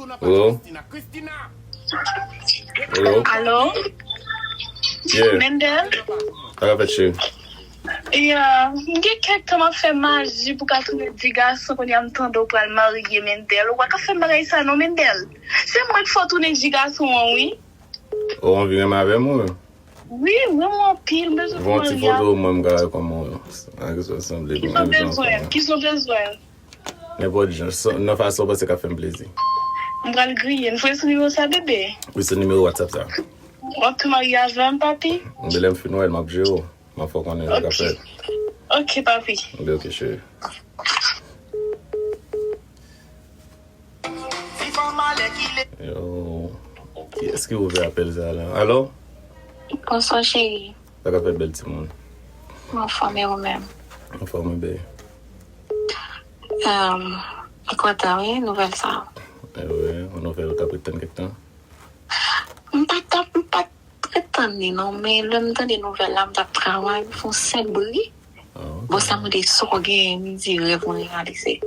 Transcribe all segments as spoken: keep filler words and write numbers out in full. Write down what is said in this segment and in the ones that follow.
Hello? Hello? Alo? Yeah. Mendel? Sa k ap fèt, cheri? Yeah, m gen kèk tan m ap fè maji pou ka tounen di gason, kounye a m tande w pral marye, Mendel. Ou pa ka fè m bagay sa non, Mendel. Se mwen k fè w tounen di gason an, wi. Ou anvi renmen avè m, ou menm? Wi, m renmen w anpil, m bezwen pou marye. Voye yon ti foto mwen, m ka wè kòman w sanble. Kisa w bezwen? Kisa w bezwen? Nenpòt jan, nan fason w panse k ap fè m plezi. M pral griye. M voye sou nimewo sa, bebe. Wi, sou nimewo WhatsApp sa. W ap tou marye avè m, papi? Bebe, lè m fin wè l, m ap jere w. M ap fè w konnen sa k ap fèt. Ok, papi. Bebe, ok, cheri. Yo, kiyès ki ouvè apèl sa la? Alo? Bonswa, cheri. Sa k ap fèt, bèl timoun? M anfòm, e ou menm? Anfòm, bebe. Em, m kontan, wi, nouvèl sa. E wi, yon nouvèl ou t ap ret tann kèk tan? M pa t ap, m pa t ret tann li, non, men lè m tande nouvèl la, m t ap travay, m fè yon sèl bri. Ah, ok. Bon, sa mande sa w gen, m di rèv mwen reyalize.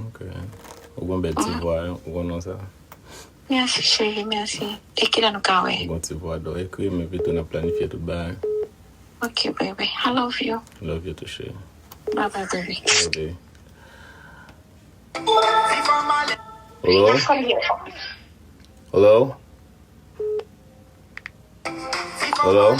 Ok. Ou gen bèl ti vwa, wi, ou konnen sa. Mèsi, cheri, mèsi. E kilè nou ka wè? Ou gen ti vwa dò, ekri m, epi tou n ap planifye tout bagay. Ok, baby. I love you. Love you too, cheri. Bye bye, baby. Ok. Hello? Hello? Hello?